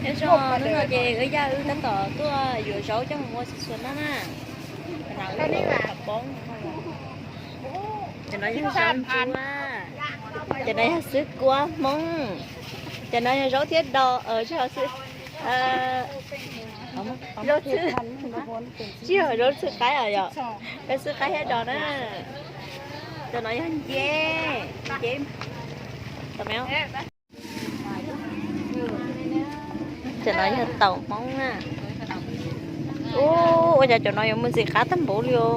Nyob zoo, hnub no ces wb yawg wb tab tom tuaj yuav zaub coj mus ua xu xuas noj na. Poob. Cov no yog zaub ntsuab, cov no yog xwb kuab Hmoob, cov no yog zaub thiab do, zaub xwb, zaub xwb, tsis yog zaub xwb qaib os yom, zaub xwb qaib thiab do na. Cov no yog nceb, nceb, tau me. Cov no yog taum Hmoob na. Ua cas cov no yuav mus ntxim qab tag npaum li os.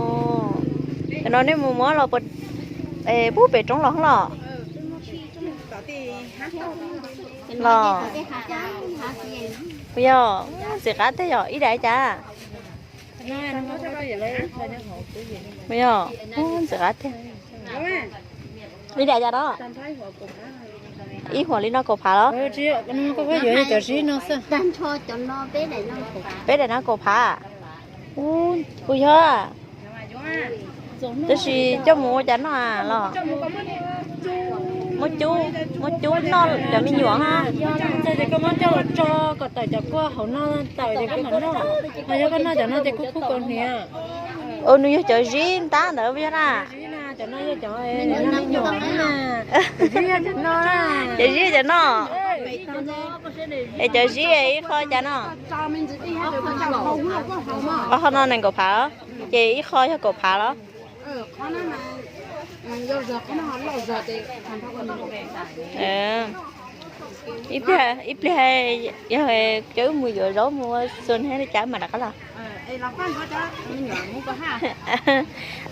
Cov no nej mus muab los puas, pub pem roob los los? Los. Puas yog ntxim qab tiag yog ib daim cas? Puas yog ntxim qab tiag. Ib daim cas no? Ib huam li no kaum phav los? Peb daim no kaum phav. Ub, kuj yog. Tab sis coj mus ua cas noj los? Muab cub, muab cub noj cov me nyuam ha. Txawm ces koj muab coj los tso kom tawm cov kua hauv no tawm ces koj mam noj. Mas yog koj noj cov no ces kub kub kaus hniav. Nws yog cov zib ntab ntawd puas yog na? Cov no yog cov me nyuam na. Cov zib cov no. Es cov zib ib qho cas no? Qhov no nees nkaum phav, ces ib qho yog kaum phav los? Ib pliag, ib pliag yog cov wb mus yuav zaub mus ua xu xuas li cas mam rov qab los.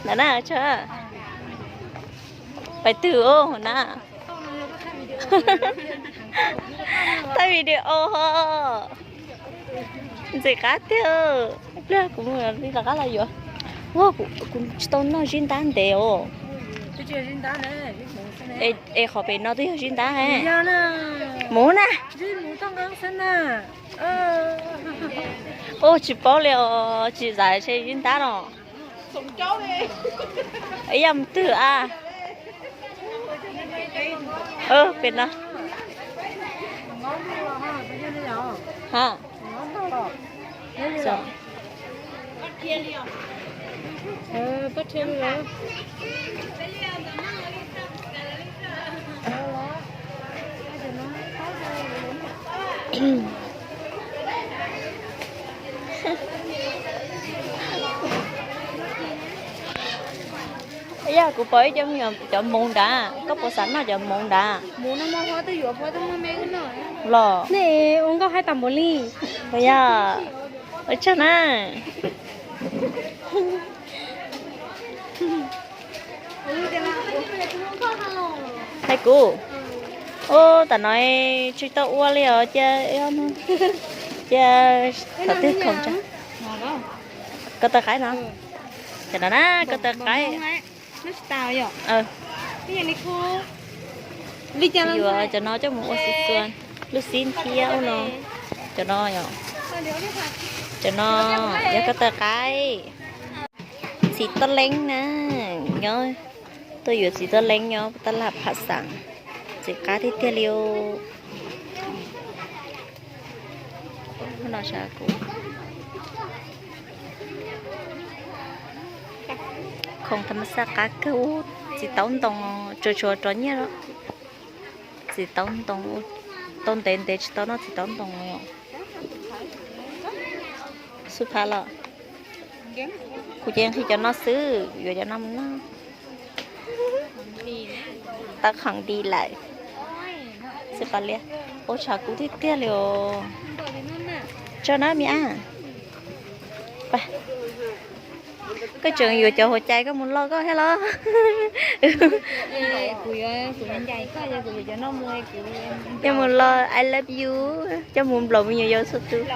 Ntawm na, pais twg os na? Thaij video ho. Ntxim qab tiag. Ib pliag kuv rov qab los yuav. Ua, kuv tsis tau noj zib ntab ntev os. Es qhov pem no twb yog zib ntab he. Mus na. Ub, tsis paub li os, tsis xav seb zib ntab no. Ib yam twg a? Pem no. Ha. Yog kuv pom ib cov me nyuam cov moov nrad, koj puas xav noj cov moov nrad? Los nej ua nkauj hais tas npaum li. Yog, ua tsaug na. Hais kuv, ub, tam no tsis tau ua li os, cia, cia thaum twg khoom tsa. Ko taw qaib no, cov no na, ko taw qaib. Yuav cov no coj mus ua xu xuas, lub xib thiab ub no. Cov no, cov no yog ko taw qaib. Txiv toj leeb na, nyob, tuaj yuav txiv toj leeb nyob tab laj pham xaam, ntxim qab tiag tiag li os. Khoom tham mas xaj qab kawg, txiv taub ntoo, tsuas tshuav rov nyiaj. Txiv taub ntoo, tau ntev ntev tsis tau noj txiv taub ntoo li os. Xub phav los, kuv ces nqhis cov no xwb, yuav cov no mus noj. Tau khoom di lawm. Xwb pab liab, ua tshav kub tiag tiag li os. Tso na me ab. Koj tseem yuav cov huav cai koj mus loj koj thiab los? Kuv yuav, kuv yuav ncais koj, kuv yuav cov no mus, kuv yuav mus los I love you, coj mus nplaum me nyuam yaus txhua tus.